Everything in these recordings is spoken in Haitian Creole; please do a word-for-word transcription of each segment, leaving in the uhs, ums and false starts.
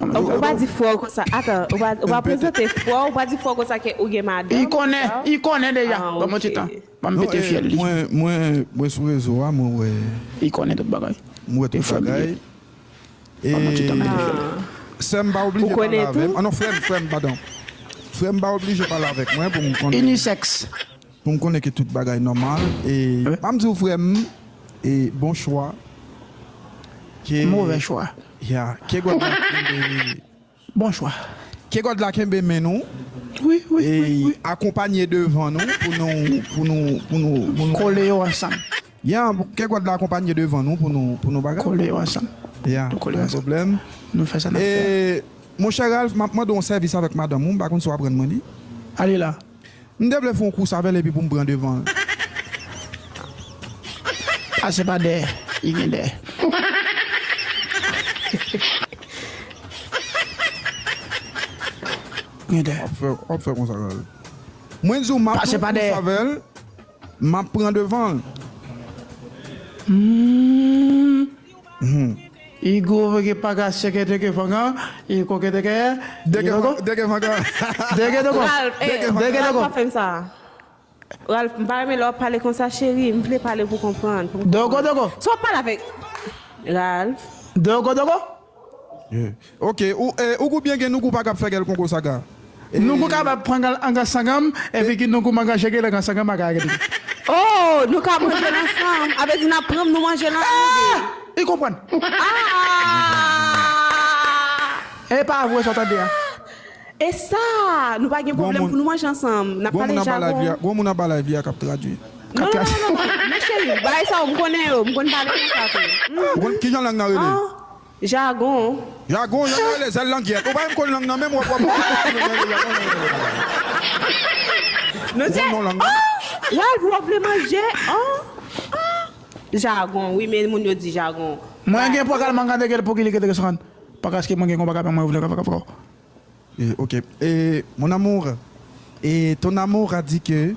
Ou, ou pa di frè w konsa. Atan, ou pa, ou pa prezante frè w, ou pa di frè w konsa ke ou gen madanm. Li konnen, li konnen deja. Ah, ban mwen ti tan. Ban m pete fyèl li. Mwen, mwen, mwen sou rezo a, mwen wè. Li konnen tout bagay. Mwen wè tout bagay. Ban mwen ti tan, m pete fyèl li. Sè m pa oblije pale avè m. Ah non, frè m, frè m, padon. Frè m pa oblije pale avèk mwen pou m konnen. Inisèks. Pou m konnen ke tout bagay nòmal. E pa m di w, frè m, e bon chwa. Ke move chwa. Ya, ke God la kenbe. Bon chwa. Ke God la kenbe men nou. Wi, wi, wi, wi. E akonpanye devan nou pou nou, pou nou, pou nou, pou nou kole yo ansanm. Ya, ke God la akonpanye devan nou pou nou, pou nou bagay. Kole yo ansanm. Ya, pa gen pwoblèm. Nou fè sa n ap fè. E, monchè Ralph, m ap mande w yon sèvis avèk madanm ou, m pa konn si w ap rann mwen li. Ale la. M te vle fè yon kous avè l epi pou m pran devan l. Pase pa dèyè, li gen dèyè. Gen dèyè. W ap fè, w ap fè konsa, Ralph. Mwen di w, m ap fè yon kous avè l, m ap pran devan l. Hmm. Mhm. Igo vege paga seke teke fanga, iko ke teke, deke, deke fanga. Deke doko. Ralph, eh, deke doko. Pa fè m sa. Ralph, m pa renmen lè w ap pale konsa, cheri. M vle pale pou konprann. Doko, doko. Si w ap pale avèk Ralph. Doko, doko. Yeah. Ok, ou, eh, ou goubyen gen nou gou pa kap fè gèl kongo saga. Nougou kapab pran anga sanganm, epi ki nougou manje gèl anga sanganm a ka gèl. Oh, nou ka manje l ansanm. A vle di n ap pran, nou manje l ansanm. Ah! Li konprann. Ah! E pa vre sa w tande a. E sa, nou pa gen pwoblèm pou nou manje ansanm. N ap pale jagon. Gwo moun anba live li a k ap tradui. Non, non, non, non, non. Men cheri, bagay sa yo, m konnen yo, m konn pale konsa tou. Ou konn kijan lang nan rele? Ah. Jagon. Jagon, jan yo rele zèl langyèt. Ou pa menm konn lang nan menm, w ap, w ap, w ap. Non, se, oh, Ralph, w ap vle manje? Oh, oh. Jagon, wi, men moun yo di jagon. Mwen gen pwa kal manga de gèl pou ki li kete restoran. Paske mwen gen konpa ka mwen vle ka fè. Eh, ok. Eh, mon amour. Eh, ton amour a dit que,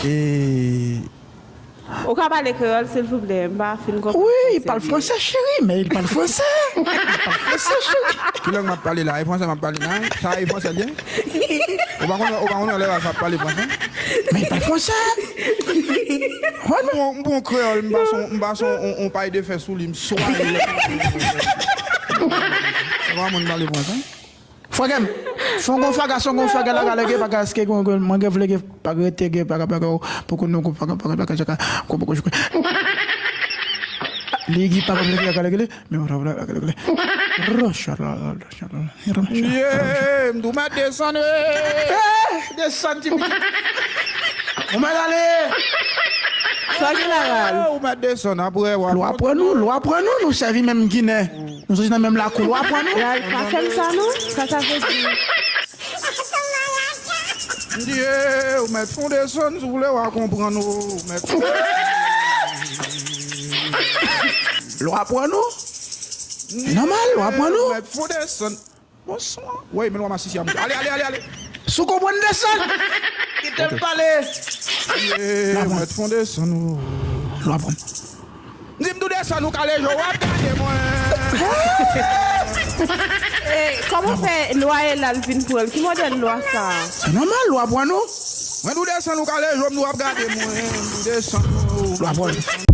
eh, ou ka pale kreyòl, silvouplè? M pa fin konprann. Oui, il parle français, chérie, mais il parle français. Il parle français, chérie. Ki lang m ap pale la? E fransè m ap pale la? Sa e fransè l ye? Ou pa konn, ou pa konn lè Ralph ap pale fransè? Mais il parle français. M bon, m bon kreyòl, m pase on, m pase on, on pay de fè sou li, m swaye. Se pa moun pale fransè. Frè m, fè yon gon faga, fè yon gon faga la, ka lege, pa ka eske gon, gon, mwen gen vle gen, pa rete gen, pa ka, pa ka, poko nou, pa ka, pa ka, pa ka, pa ka, poko jou. Ligi, pa ka lege, ka lege, men wala, wala, ka lege. Rocha, la, la, rocha, la, rocha. Yeah, m tou mèt desann, wi. Eh, desann, ti pitit. Ou mèt ale. Sa gen la, Ralph? Ou mèt desann, apre, w ap. Lwa pran nou, lwa pran nou, nou sèvi menm Ginen. Nou soti nan menm lakou, lwa pran nou. Ralph, pa fè m sa non. Sa sa vle di? M di, eh, ou mèt fon desann, si w vle, w a konprann ou, ou mèt fon desann. Lwa pran nou. Nòmal, lwa pran nou. Ou mèt fon desann. Bonswa. Woy, men lwa masisi a monte. Ale, ale, ale, ale. Si w konprann desann. Kite m pale. Eh, ou mèt fon desann, ou. Lwa pran. M di m tou desann, ou kale je w, w ap gade mwen. Eh, kòman fè lwa e la l vin pran l? Ki modèl lwa sa? Se nòmal, lwa pran nou. Mwen tou desann, ou kale je w, m tou ap gade mwen. M tou desann, ou. Lwa pran nou.